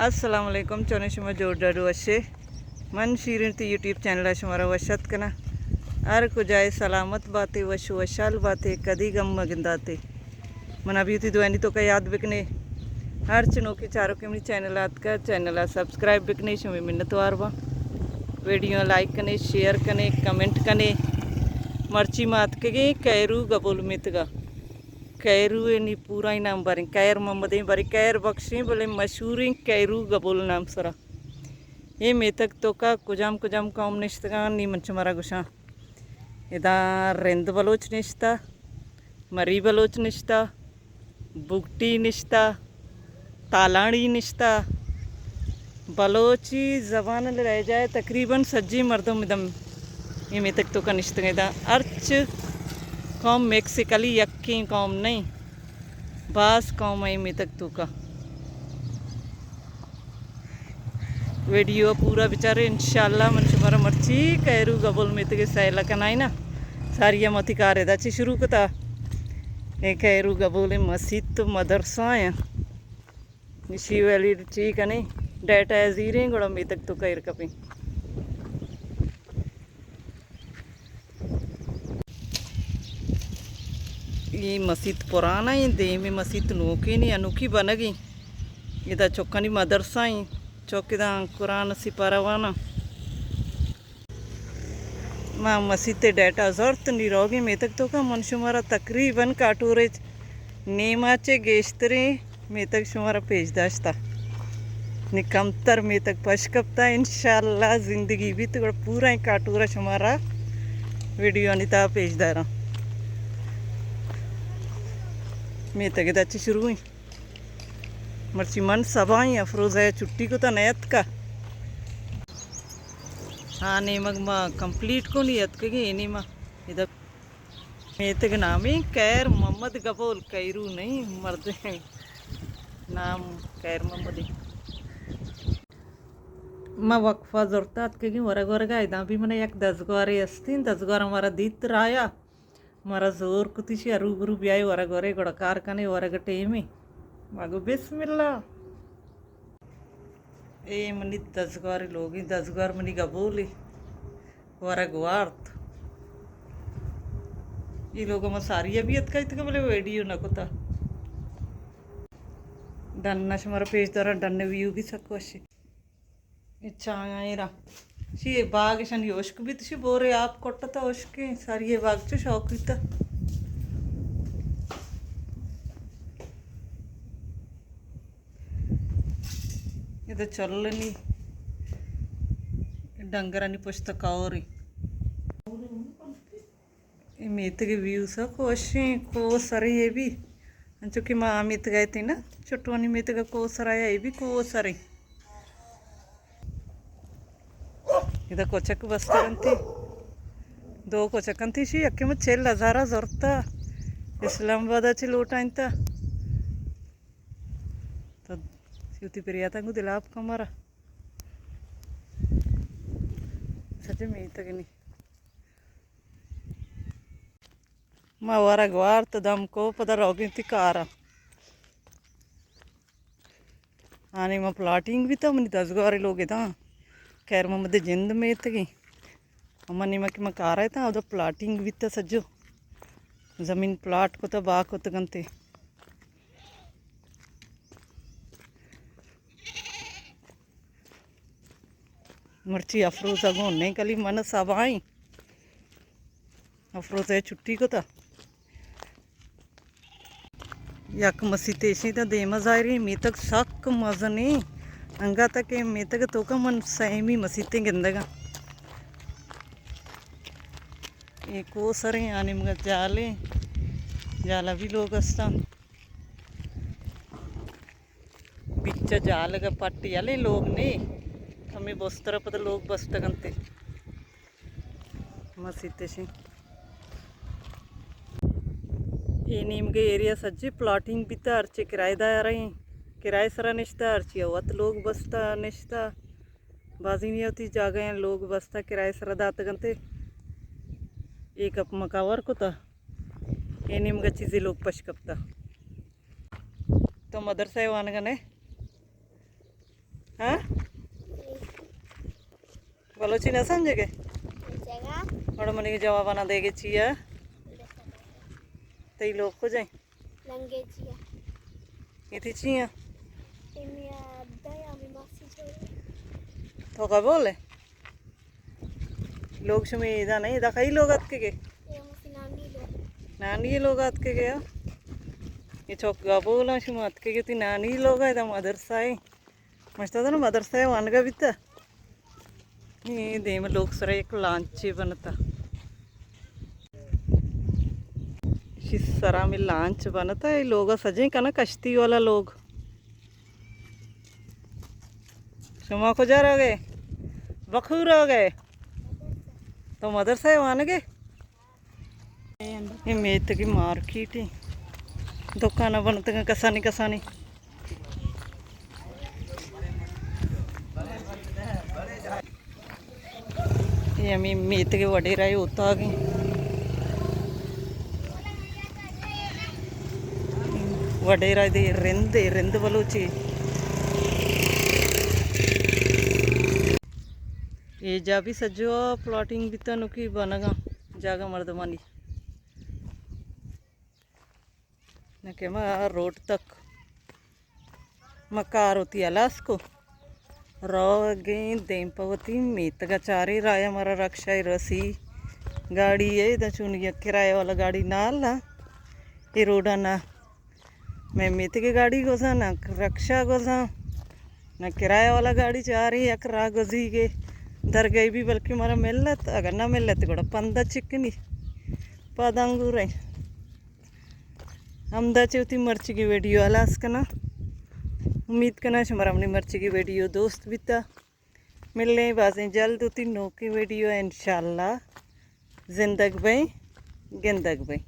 السلام علیکم، چونیں شما؟ جوڑ ڈاڈ وشے؟ من شیرین تی یوٹیوب چینل ءَ شمارا وش اتک کناں۔ ہر کجائے سلامت باتے، وش وشحال باتے، کدی غم مگنداتے۔ منا بھی وتی دعانی توکا یاد بکنے۔ ہر چنوکیں چاروکیں منی چینل ءَ اتکا، چینل ءَ سبسکرائب بکنے، شمے منتوار باں۔ ویڈیو لائک کنے، شیئر کنے، کمنٹ کنے۔ مرچی ما اتکگیں کیرو گبول میتگا۔ کیرو ءِ نی پورائیں نام باریں، کیر محمد ایں، باریں کیر بخش ایں، بلے مشہوریں کیرو گبول نام سرا۔ اے میتگ توکا کجام کجام قوم نشتگاں، نی من شمارا گوشاں۔ ادا رند بلوچ نشتہ، مری بلوچ نشتہ، بگٹی نشتہ، تالانڑی نشتہ۔ بلوچی زبان ءُ لہجہ ءِ تقریباً سجیں مردم ادم اے میتگ توکا نشتگ ایں۔ داں ہرچ قوم میکسیکلی یکیں قوم نہ ایں، باز قوم ایں میتگ توکا۔ ویڈیو پورا بچارے، انشاءاللہ من شمارا مرچی کیرو گبول میتگ ءِ سیل کنائیناں۔ ساری ءَ ما وتی کار ادا چہ شروع کتا۔ اے کیرو گبول مسیت ءُ مدرسہ ایں۔ نشی ویلی ٹھیک ایں، ڈیٹا ءَ زیریں، گڑا میتگ توکا ایر کپیں۔ اے مسیت پرانا ایں، دیمی مسیت نوکیں، انوکی بنگیں۔ ادا چکانی مدرسہ ایں، چک ادا قرآن سپارہ واناں۔ ما مسیت ءِ ڈیٹا زرت، نی روگیں میتگ توکا، من شمارا تقریباً کاٹورے نیما چہ گیشتریں میتگ شمارا پیش داشتا۔ نی کمتر میتگ پش کپتا، انشاءاللہ زندگی بیت گڑا پورا ایں کاٹورا شمارا ویڈیوانی تہا پیش داراں۔ میتگ ادا چہ شروع ایں۔ مرچی من سبا ایں، افروز ءَ چھٹی کتا، نیاتکا۔ ہاں، نیمگ ما کمپلیٹ کو، نی اتکگیں اے نیما۔ ادا میتگ نامیں کیر محمد گبول، کیرو نہ ایں، مردیں نام کیر محمد ایں۔ ما وقفہ زرتا اتکگیں ورگ ورگا، ادا بھی منا یک دزگوارے استیں، دزگوار مارا دیت رایا، مارا زور کتی شی ہرو برو بیائے ورگ ورے، گڑا کار کنے، ورگ ٹیمے۔ ما گو بسم اللہ۔ اے منی دزگوارے لوگیں، دزگوار منی گبولے۔ ورگ وارت۔ اے لوگ ما ساری ءَ بھی اتکا اتکا، بلے ویڈیو نہ کتا۔ ڈن ءَ شمارا پیش داراں، ڈن ءِ ویو بھی سک وشی۔ اے چاگاں ایرا۔ شی اے باغ شنی اشک بیت، شی بورے آپ کٹتا اشکیں، ساری اے باغ چو شوق بیتا۔ ادا چلنی ڈنگرانی پشت کوریں۔ اے میتگ ءِ ویو سک وشیں، کوہ سریں اے بھی۔ انچو کہ ما آ میتگ ءَ اتیں نا، چٹوانی میتگ ءَ کوہ سرا یا، اے بھی کوہ سریں۔ ادا کچک بستگ انتی، دو کچک انتی، شی یکے ما چل ہزار ءَ زرتا، اسلام آباد ءَ چہ لوٹائینتا۔ تو وتی پریاتاں گوں دلاپ کن مارا۔ سجے میتگ نی۔ ما ورگ وارت، دم کو، پدا روگیں تی کارا۔ آنی ما پلاٹنگ بیتا، منی دزگوارے لوگ اتاں۔ خیر محمد جند میتگیں۔ ہما نیمگ کہ ما کارا اتاں، اودا پلاٹنگ بیتا سجو۔ زمین پلاٹ کتا، با کتگ انتے۔ مرچی افروز ءَ گون نئیں، کلی من سبا ایں۔ افروز ءَ چھٹی کتا۔ یک مسیتے ایشیں تا دیما ظاہریں، میتگ سک مزنیں۔ انگا تک اے میتگ توکا من سیمی مسیتیں گندگاں۔ اے کوہ سریں، آ نیمگا جالیں، جالا بھی لوگ استاں۔ بچ ءَ جالگ ءَ پٹ یلیں، لوگ نے، کمے بستر ءَ پدا لوگ بستگ انت۔ مسیت اش انت۔ اے نیمگے ایریا سجے پلاٹنگ بیتا، ہرچے کرایہ دار ایں، کرایہ سرا نشتا، ہرچی وت لوگ بستا نشتا۔ بازینی وتی جاگہ ایں، لوگ بستا کرایہ سرا داتگ انت۔ اے گپ ما کور کتا۔ اے نیمگا چیزے لوگ پش کپتا۔ تو مدرسہ ءَ وانگ ءَ نئے؟ ہاں؟ بلوچی نہ سمجھگے؟ جگہ۔ بڑا منی جوابانا دے گے چیا؟ تئی لوگ کجائیں؟ لنگے چیا؟ یہ تئی چیا؟ یہ میرا ادا یا میری ماسی چھوڑی۔ تو قبول ہے؟ لوگ شمی ادا نہیں، ادا کئی لوگ اتکگے؟ یہ مسی نانی لوگ۔ نانی لوگ اتکگے، ہاں؟ یہ چوک قبول ہیں، شما اتکگے تئی نانی لوگ ہے، ادا مدرسہ ہے۔ مشتا دنو مدرسہ ء وانگا بیتا۔ اے دیم لوگ سرا یک لانچے بنتا۔ شی سرا میں لانچ بنتا، اے لوگا سجیں کنا کشتی والا لوگ۔ شما کجا روگے؟ بخور روگے؟ تو مدرسہ ء وانگے؟ اے میتگی مارکیٹ ایں۔ دکان بنتگاں کسانی کسانی۔ اے ہمیں میتگی وڈیرہ ء اوتاگ ایں۔ وڈیرہ دے رند، رند بلوچی۔ اے جا بھی سجو پلاٹنگ بیتا، نوکی بنگا جاگہ مردمانی۔ نہ کہ ما روڈ تک ما کار وتی ہلاس کو، روگیں دیم پہ وتی میتگا چارے، رایا مارا رکشہ رسی، گاڑی ہے دا چونی یک کرایہ والا گاڑی نہ لا، اے روڈا نہ میں میتگے گاڑی گوزاں، نہ رکشہ گوزاں، نہ کرایہ والا گاڑی چارے، یک راہ گوزی کے درگئی بھی، بلکہ مارا ملت، اگر نہ ملت گڑا پندہ چکنی پادانگو رہی۔ ہمدا چہ وتی مرچیگی ویڈیو ہلاس کناں۔ امید کناں شمارا منی مرچیگی ویڈیو دوست بیتا۔ ملیں بازیں جلد وتی نوکیں ویڈیو ء انشاءاللہ۔ زندگ بئیں، گندگ بئیں۔